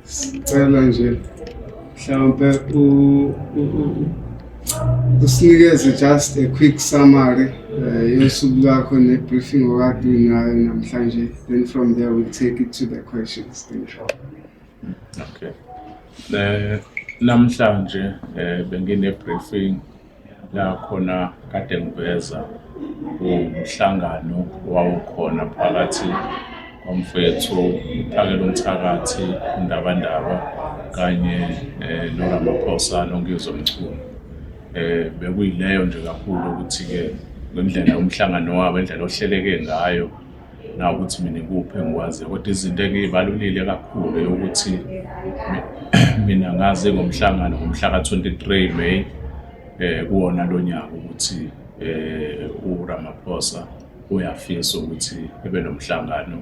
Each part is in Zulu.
Sicela nje mhlawumbe usinikeze just a quick summary yosuku lwakho ne-briefing okade unayo namhlanje, then from there we'll take it to the questions. Thank you. Okay. Namhlanje bengine briefing la khona kade ngiveza umhlangano owawukhona phakathi komfethu uPhakelumthakathi uNdabandaba kanye noRamaphosa noNgizwe Mchunu. Bekuyileyo nje kakhulu ukuthi-ke ngendlela umhlangano wabo, indlela ohleleke ngayo, nawukuthi mina ikuphi engikwaziyo, kodwa izinto engiyibalulile kakhulu eyokuthi mina ngazi ngomhlangano ngomhla ka-23 May kuwona lo nyaka ukuthi uRamaphosa uyafisa ukuthi ebe nomhlangano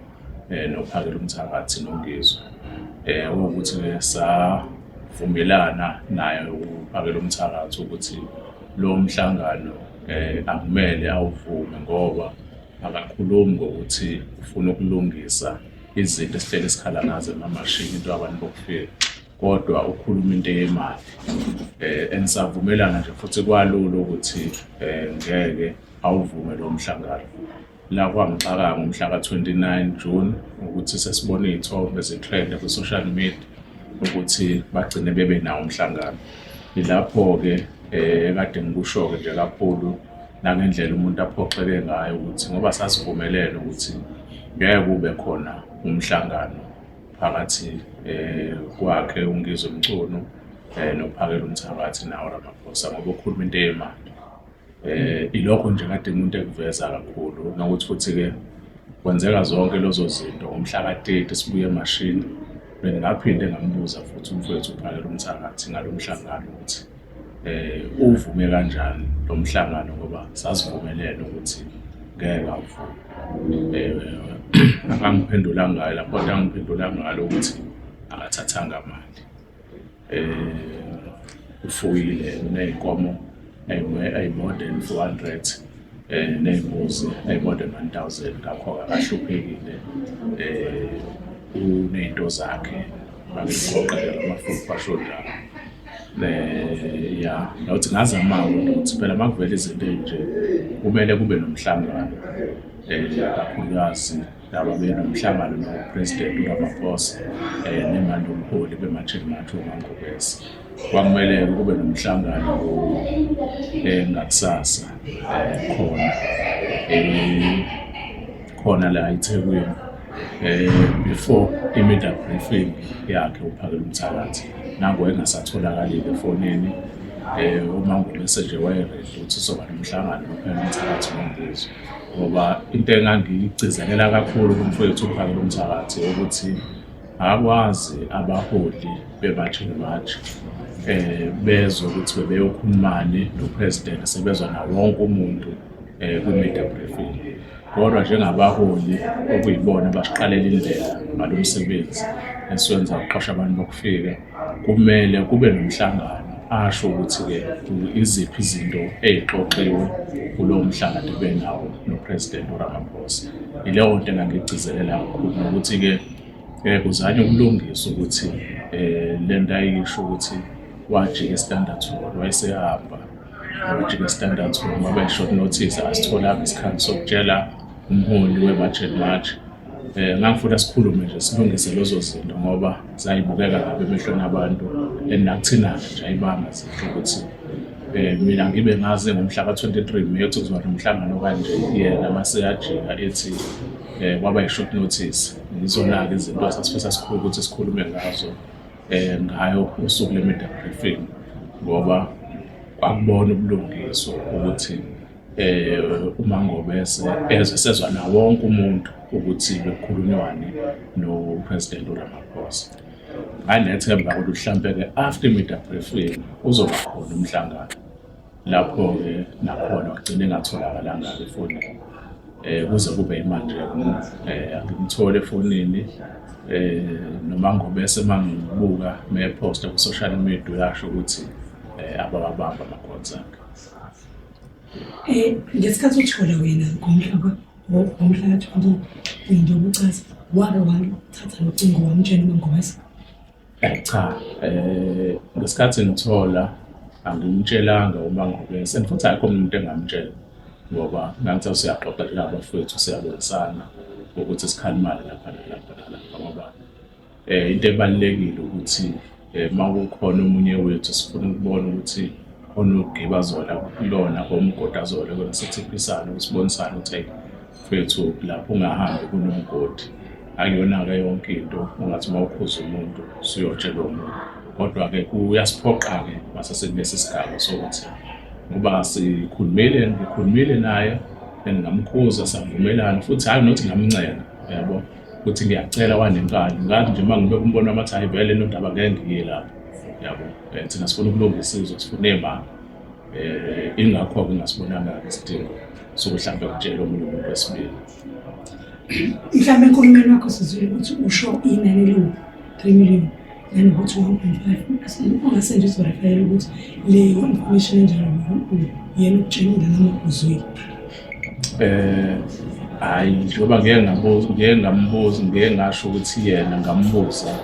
noPhakelumthakathi noNgizwe. Ukuthi-ke savumelana naye uPhakelumthakathi ukuthi lo mhlangano akumele awuvume ngoba akakhulumi ngokuthi ufuna ukulungisa izinto esihlele sikhala ngazo emamashini, into abantu bokufika, kodwa ukhuluma into yemali. And savumelana nje futhi kwalula ukuthi ngeke awuvume lo mhlangano. La kwangixaka ngomhla ka-29 June ukuthi sesibone iy'thombe zi-trend kwi-social media ukuthi bagcine bebe nawo umhlangano. Ilapho-ke ekade ngikusho-ke nje kakhulu nangendlela umuntu aphoxeke ngayo ukuthi ngoba sasivumelene ukuthi ngeke kube khona umhlangano phakathi kwakhe uNgizwe Mchunu noPhakelumthakathi nawo Ramaphosa ngoba ukhuluma into eyemali. Ilokho nje kade umuntu ekuveza kakhulu, nokuthi futhi-ke kwenzeka zonke lezo zinto ngomhla ka-30 sibuye emashini, bengingaphinde ngambuza futhi umfowethu uPhakelumthakathi ngalo mhlangano ukuthi uvume kanjani lo mhlangano ngoba sasivumelene ukuthi ngeke awuvume. Akangiphendulanga ngayo lapho, kodwa angiphendula ngalo ukuthi akathathanga mali. Ufuyile, uney'nkomo eyi-more than 400 ney'mbuzi eyi-more than 1000, ngakho-ke akahluphekile, uney'nto zakhe, angimqoqele amafuphi asho njalo. Ya, nokuthi ngazama-ke ukuthi phela uma kuvela izinto ey'nje kumele kube nomhlangano, kakhulukazi laba benomhlangano no-President uRamaphosa nemali yomholi be-March and March uMaNgobese. Kwakumele kube nomhlangano ngakusasa khona khona la eThekwini before i-media briefing yakhe uPhakelumthakathi, nango engasatholakalile efonini. UMaNgobese nje waye-ready ukuthi uzoba nomhlangano noPhakelumthakathi noNgizwe, ngoba into engangiyigcizelela kakhulu kumfowethu uPhakelumthakathi ukuthi akwazi abaholi be-March and March bezwe ukuthi bebeyokhulumani no-President, sebezwa nawo wonke umuntu kwi-media briefing. Kodwa njengabaholi okuyibona abasiqalela indlela ngalo msebenzi esiwenza ukuxosha abantu bokufika, kumele kube nomhlangano asho ukuthi-ke iziphi izinto ey'xoxiwe kulowo mhlangano ebenawo no-President uRamaphosa. Ileyo nto engangigcizelela kakhulu, nokuthi-ke kuzanywe ukulungisa ukuthi le nto ayisho ukuthi wajika e-Standard Hall wayesehamba, wajika e-Standard Hall ngoba i-short notice, asitholanga isikhathi sokutshela umholi we-March and March. Ngangifuna sikhulume nje silungise lezo zinto ngoba zayibukeka kabi emehlweni abantu, and nakuthina-ke nje ayibanga zinhle ukuthi mina ngibe ngazi ngomhla ka-23 May ukuthi kuzoba nomhlangano kanje, yena mase yajika ethi kwaba i-short notice. Yizona-ke izinto esasifisa sikhulu ukuthi sikhulume ngazo ngayo usuku le-media briefing, ngoba kwakubona ubulungiswa ukuthi uMaNgobese ezwe sezwa nawo wonke umuntu ukuthi bekukhulunywani no-President uRamaphosa. Nganethemba ukuthi mhlampe-ke after i-media briefing uzoba khona umhlangano, lapho-ke nakhona wagcina engatholakalanga-ke efonini. Kuze kube imanje angimtholi efonini, noMaNgobese uma ngibuka mephosta ku-social media uyasho ukuthi abawabamba ama-calls akhe. Ngesikhathi uthola wena ngomhla ka-23 njengoba uchaza. Wake walithatha locingo wamtshela uMangobese? Cha, ngesikhathi ngithola angimtshelanga uMangobese and futhi akekho umuntu engamtshela ngoba ngangithi siyaxoxa nje nabafowethu, siyabonisana ukuthi sikhalimale lapha nalapha nalapha ngoba into ebalulekile ukuthi uma kukhona omunye wethu sifuna ukubona ukuthi khona ugiba zona kulona omgodi azole kona, sithiphisane ukusibonisana ukuthi hey mfethu, lapho ungahambi kunomgodi. Akuyona-ke yonke into ungathi uma ukhuza umuntu usuyotshela omunye, kodwa-ke kuyasiphoqa-ke mase sekulesi sigaba sokuthi ngoba sikhulumile, ngikhulumile naye and ngamkhuza savumelana futhi, hhayi nokuthi ngamncenga yabo ukuthi ngiyacela wanenkani. Ngathi nje uma ngibeka umbono wami athi hhayi vele nodaba ngeke ngiye lapho yabo. Thina sifuna ukulungisa izwe, sifuna iy'mali. Ingakho-ke ngasibonanga-ke isidingo sokuthi mhlawumbe ngitshele omunye umuntu wesibili. Mhlawumbe enkulumeni wakho sizwile ukuthi usho inani eliwu-3 million nanokuthi 1.5. Ungase nje uzi-verifyele ukuthi leyo information enjalo yena ukutshelile noma uzwile? Hayi, njengoba ngeke ngabuza, ngeke ngambuza, ngeke ngasho ukuthi yena ngambuza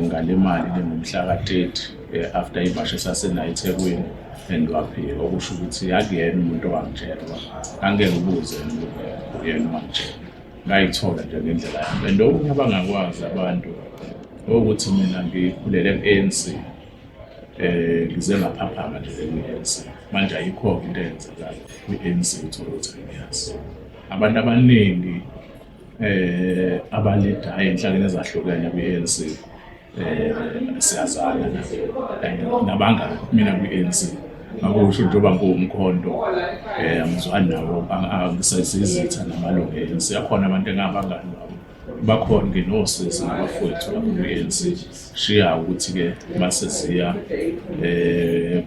ngale mali le ngomhla ka-30 after imashi esasenayo eThekwini and waphika, okusho ukuthi akuyena umuntu owangitshela, angeke ngibuze uyena owangitshela, ngayithola nje ngendlela yami. And okunye abangakwazi abantu ukuthi mina ngikhulele ku-ANC, ngize ngaphaphama nje kwi-ANC. Manje ayikho-ke into eyenzekayo kwi-ANC uthole ukuthi angiyazi. Abantu abaningi abalidayo ey'nhlakeni ezahlukene kwi-ANC siyazana and nabangani mina kwi-ANC. Ngakusho njengoba ngiwumkhonto, angizwani nabo, angisezizitha namalungu e-ANC. Akhona abantu engabangani babo, bakhona nginosisi nabafowethu lapho kwi-ANC. Shiya ukuthi-ke mase siya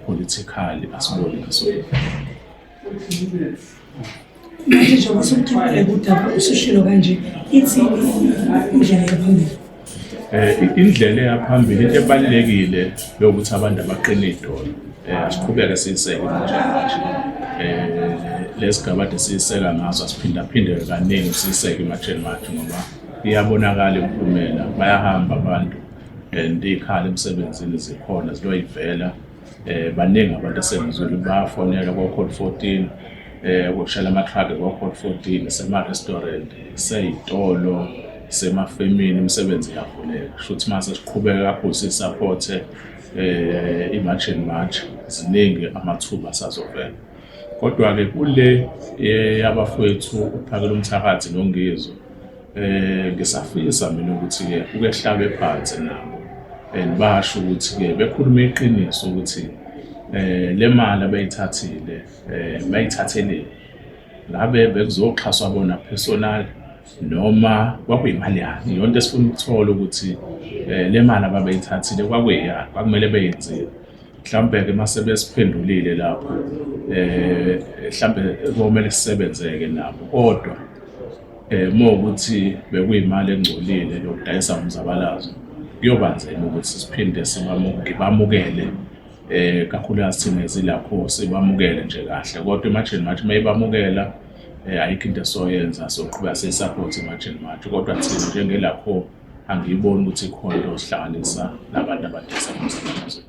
politically asiboni ngaso. Manje njengoba usukutholile kudaba usushilo kanje, ithini indlela yaphambili? Indlela eyaphambili, into ebalulekile yokuthi abantu abaqine idolo, asiqhubeke siyiseke manje manje. Lesigaba ade siyiseka ngaso asiphindaphinde kaningi siyiseke i-March and March ngoba iyabonakala imiphumela, bayahamba abantu and iy'khala emsebenzini zikhona ziloyivela. Baningi abantu esengizwile bayafonela ko-call 14, ukushayela ama-truck ko-call 14, sema-restaurant, sey'tolo, semafemini, imisebenzi iyavuleka. Kusho ukuthi mase siqhubeka kakhulu siyisaphothe i-March and March, ziningi amathuba asazovela. Kodwa-ke kule yabafowethu uPhakela Umthakathi noNgizwe, ngisafisa mina ukuthi-ke kuke kuhlalwe phansi nabo and basho ukuthi-ke bekhulume iqiniso ukuthi le mali abayithathile bayithatheleni, ngabe bekuzoxhaswa bona personal noma kwakuyimali yani. Iyonto esifuna ukuthola ukuthi le mali ababeyithathile kwakuyeyani, kwakumele beyenzile. Mhlawumbe-ke uma sebesiphendulile lapho mhlawumbe komele sisebenzeke nabo, kodwa uma ukuthi bekuyimali engcolile yokudayisa ngomzabalazo, kuyoba nzima ukuthi siphinde ngibamukele, kakhulukazi thina ezilapho sibamukele nje kahle. Kodwa i-March and March uma ibamukela, ayikho into esoyenza, soqhubeka siyi-support i-March and March. Kodwa thina njengelapho angiyiboni ukuthi ikhona into osihlanganisa nabantu abadayisa ngomzabalazo.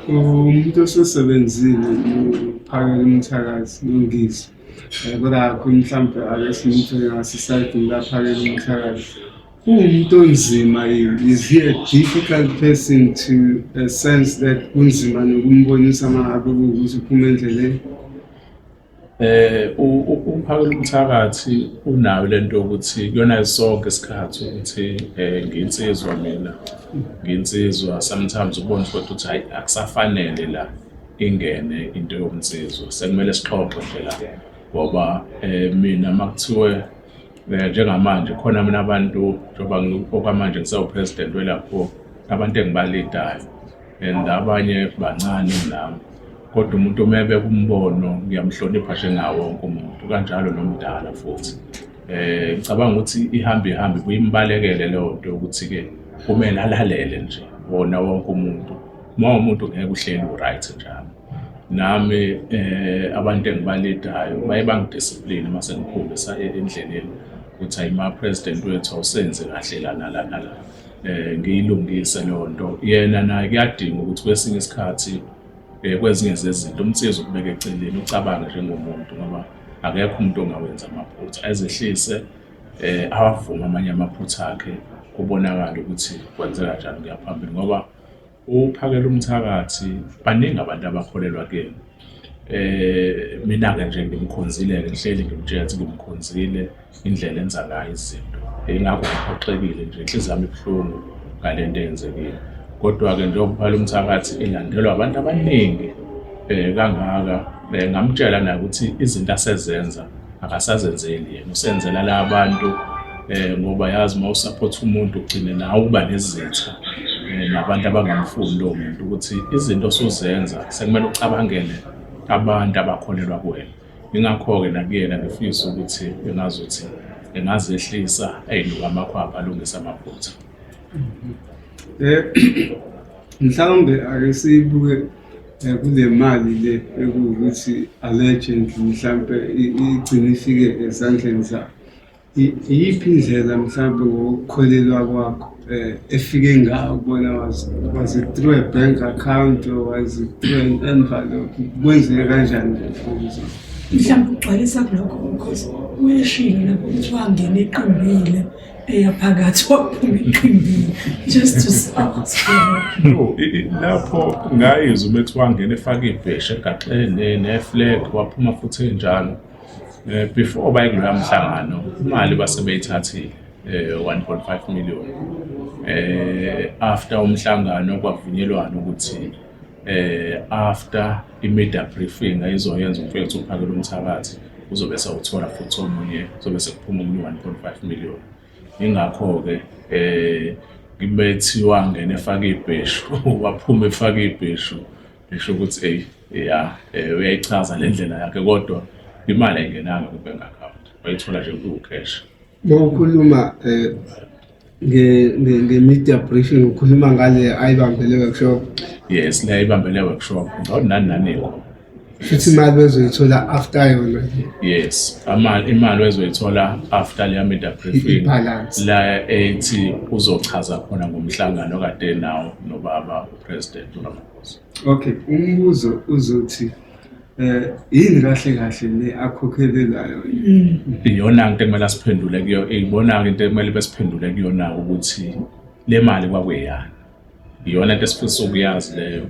Umuntu osesebenzile uPhakela Umthakathi noNgizwe, kodwa kakhulu mhlawumbe ake simthole ngasesayidini laPhakela Umthakathi. Uwumuntu onzima yini? Is he a difficult person to a sense that kunzima nokumbonisa uma ngabe kuwukuthi uphuma endleleni? UPhakela Umthakathi unayo lento yokuthi kuyona sonke isikhathi ukuthi ngiyinsizwa mina, ngiyinsizwa sometimes ubone kodwa ukuthi hhayi akusafanele la ingene into yobunsizwa, sekumele sixoxe nje la ngoba mina uma kuthiwe njengamanje khona mina abantu njengoba okwamanje ngisewu-president welapho abantu engibalidayo and abanye bancane kunami, kodwa umuntu uma ebeka umbono ngiyamhlonipha njengawo wonke umuntu, kanjalo nomdala futhi. Ngicabanga ukuthi ihambe ihambe ibuye imbalekele leyo nto yokuthi-ke kumele alalele nje wona wonke umuntu. Uma umuntu ngeke uhleli u-right njalo. Nami abantu engibalidayo baye bangidiscipline uma sengikhombisa endleleni. Ukuthi hayi ma president wethu awusenze kahle la nala nala, ngiyilungise leyo nto. Yena naye kuyadinga ukuthi kwesinye isikhathi kwezinye zezinto umsize ukubeka eceleni, ucabange njengomuntu, ngoba akekho umuntu ongawenza amaphutha, ezehlise awavume amanye amaphutha akhe, kubonakala ukuthi kwenzeka kanjani kuya phambili, ngoba uPhakela Umthakathi baningi abantu abakholelwa kuyena. Mina-ke nje ngimkhonzile-ke, ngihleli ngimtshela ukuthi ngimkhonzile indlela enza ngayo izinto. Yingakho ngiphoxekile nje, inhliziyo yami ibuhlungu ngale nto eyenzekile. Kodwa-ke njengoba uPhakela Umthakathi elandelwa abantu abaningi kangaka, ngamtshela naye ukuthi izinto asezenza akasazenzeli yena, usenzela la bantu ngoba yazi uma usaphotha umuntu ugcine nawe uba nezitha nabantu abangamfuni lowo muntu, ukuthi izinto osuzenza sekumele ucabangele abantu abakholelwa kuwena. Ingakho-ke nakuyena ngifisa ukuthi engazuthi engazehlisa ey'nuka amakhwapha alungise amaphutha. Mhlawumbe ake siyibuke kule mali le ekuwukuthi allegedly mhlampe igcine ifike ezandleni zabo. Iyiphi indlela mhlampe ngokukholelwa kwakho efike ngayo kubona, was it through a bank account or was it through an envelope? Kwenzeke kanjani lokho? Mhlawumbe ukugcwalisa kulokho because uyeshilo lapho ukuthi wangena eqimbile eya phakathi waphuma eqimbile, just to start. No, lapho ngayizwa uma ethi wangena efake ibheshu egaxele ne-flag, waphuma futhi enjalo. Before baye kuloya mhlangano, imali base beyithathile 1.5 million. After umhlangano kwavunyelwana ukuthi after i-media briefing ayizoyenza umfethu uPhakela Umthakathi, uzobe sewuthola futhi omunye, kuzobe sekuphuma omunye 1.5 million. Ingakho-ke ngibethiwa ngena efake ibheshu waphuma efake ibheshu, ngisho ukuthi eyi ya uyayichaza le ndlela yakhe, kodwa imali ayingenanga kwi-bank account, wayithola nje kuwu-cash. Mawukhuluma nge-media briefing, ukhuluma ngale ayibambele workshop? Yes, le ayibambele workshop ngcono nani nanikho. Futhi imali bezoyithola after yona? Yes, imali bezoyithola after leya media briefing. I-balance. La ethi uzochaza khona ngomhlangano kade nawo nobaba uPresident uRamaphosa. Okay, umbuzo uzothi yini kahle kahle le akhokhelelayo? Iyona into ekumele asiphendule kuyo, ibona-ke into ekumele besiphendule kuyona ukuthi le mali kwakuyeyani. Iyona into esifisa ukuyazi leyo,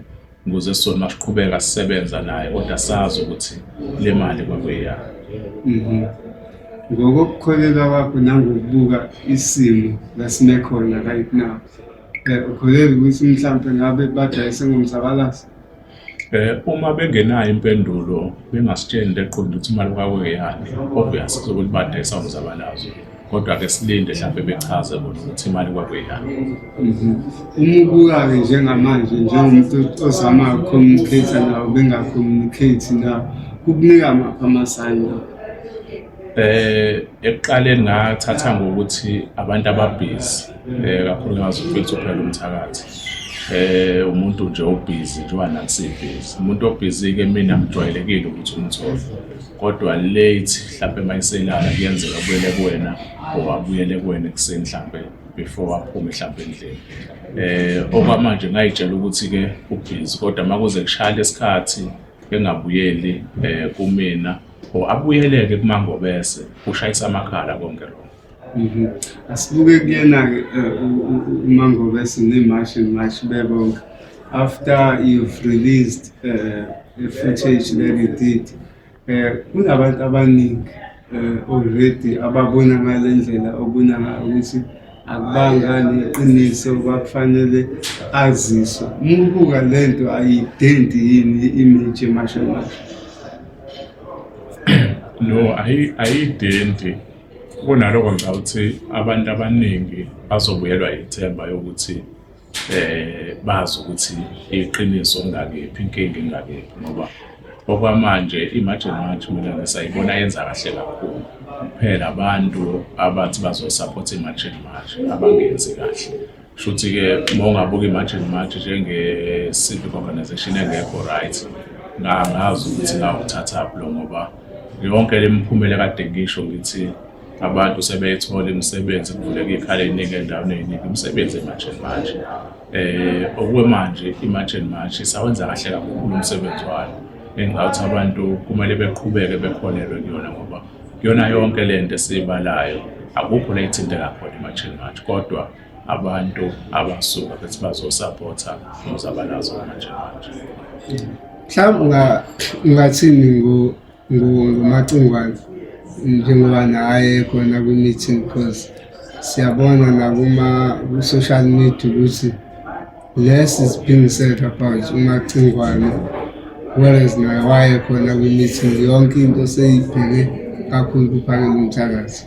ukuze sona masiqhubeka sisebenza naye kodwa sazi ukuthi le mali kwakuyeyani. Ngokukholelwa kwakho nangokubuka isimo la sime khona right now, ukholelwa ukuthi mhlampe ngabe badayise ngomzabalazo? Uma bengenayo impendulo, bengasitsheli into eqonde ukuthi imali kwakuyeyani, obvious kuzobe badayisa umzabalazo, kodwa-ke silinde mhlawumbe bechaze bona ukuthi imali kwakuyeyani. Uma ubuka-ke njengamanje njengomuntu ozama uku-communicate nawo, benga-communicate nawo, kukunika maphi ama-sign lawo? Ekuqaleni ngathatha ngokuthi abantu ababhizi kakhulukazi umfethu uPhakela Umthakathi, umuntu nje obhizi njengoba nathi sibhizi. Umuntu obhizi-ke mina ngijwayelekile ukuthi umthole, kodwa late mhlampe uma eselala kuyenzeka abuyele kuwena or abuyele kuwena ekuseni mhlampe before aphume mhlampe endlini. Okwamanje ngayitshela ukuthi-ke ubhizi, kodwa uma kuze kushaya lesikhathi engabuyeli kumina or abuyeleke kuMangobese, kushayisa amakhala konke lokho. Asibuke kuyena-ke uMangobese ne-March and March bebonke. After you've released the footage that you did, kunabantu abaningi already ababona ngale ndlela obona ngayo ukuthi akubanga neqiniso, kwakufanele aziswe. Uma ubuka le nto ayidenti yini i-image ye-March and March? No, ayidenti. Kunaloko ngicabanga ukuthi abantu abaningi bazobuyelwa ithemba yokuthi bazi ukuthi iqiniso ngakephi, inkinga ingakephi, ngoba okwamanje i-March and March mina ngisayibona yenza kahle kakhulu. Kuphela abantu abathi bazosupport i-March and March abangenzi kahle. Shuthi-ke uma ungabuka i-March and March njenge-civic organization engekho right, ngangazi ukuthi ngawuthathaphi lo, ngoba yonke le miphumela kade ngisho ngithi Abantu sebeyithola imisebenzi, kuvuleka iy'khala ey'ningi ey'ndaweni ey'ningi, imisebenzi ye-March and March. Okwemanje i-March and March isawenza kahle kakhulu umsebenzi wayo. Ngenxa yokuthi abantu kumele beqhubeke bekholelwe kuyona ngoba kuyona yonke le nto esiyibalayo akukho la ithinteka khona i-March and March, kodwa abantu abasuka bethi bazosapotha umzabalazo we-March and March. Mhlawumbe ungathini ngoMacingwane njengoba naye khona kwi-meeting, because siyabona nakuma ku-social media ukuthi less is being said about uMacingwane, whereas naye wayekhona kwi-meeting. Yonke into seyibheke kakhulu kuPhakela Umthakathi.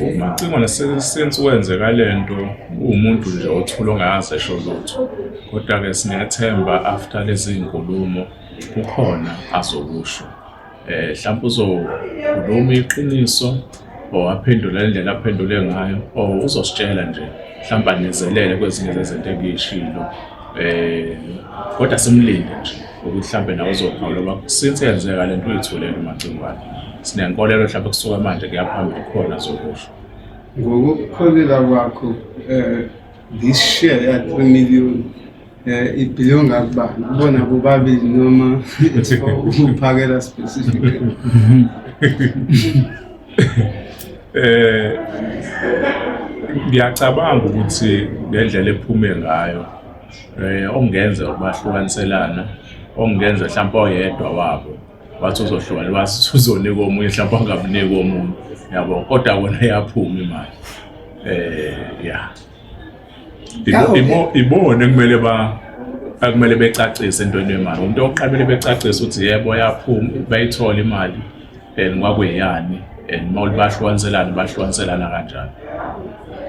UMacingwane since wenzeka lento uwumuntu nje othula ongaze esho lutho, kodwa-ke sinethemba after lezi nkulumo kukhona azokusho. Mhlawumbe uzokhuluma iqiniso or aphendule le ndlela aphendule ngayo, or uzositshela nje mhlawumbe anezelele kwezinye zezinto engiyishilo. Kodwa simlinde nje ukuthi mhlawumbe nawe uzophawula ngoba since yenzeka lento uyithulela uMacingwane. Sinenkolelo mhlawumbe kusuka manje kuya phambili khona azokusho. Ngokukholelwa kwakho, this share ya 3 million ibhilonga kubani? Kubona bobabili noma it's for uPhakela specifically? Ngiyacabanga ukuthi ngendlela ephume ngayo okungenza ukubahlukaniselana, okungenza mhlawumbe oyedwa wabo wathi uzohlukana, wathi uzonika omunye, mhlawumbe angamniki omunye, yabo, kodwa kona iyaphuma imali. Ya, ibone kumele ba akumele becacise entweni yemali. Umuntu owokuqala kumele becacise ukuthi yebo yaphuma, bayithola imali and kwakuyeyani, and uma bahlukaniselana bahlukaniselana kanjani,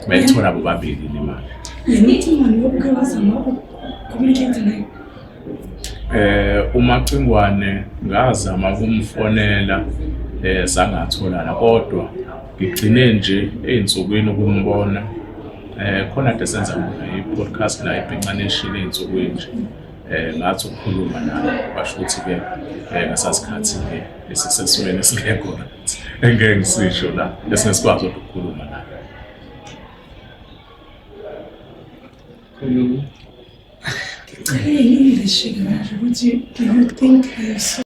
bayithola bobabili imali. Yena uMacingwane uke wazama uku-communicate naye? UMacingwane ngazama ukumfonela sangatholana, kodwa ngigcine nje ey'nsukwini ukumbona. Khona kade senza khona i-podcast la eBhinca Nation ey'nsukwini nje. Ngathi ukukhuluma naye washo ukuthi-ke ngasasikhathi-ke esisesimeni esingekho right, engeke ngisisho la, esingesikwazi kodwa ukukhuluma naye. Ngicela in-English-ke manje ukuthi do you think there's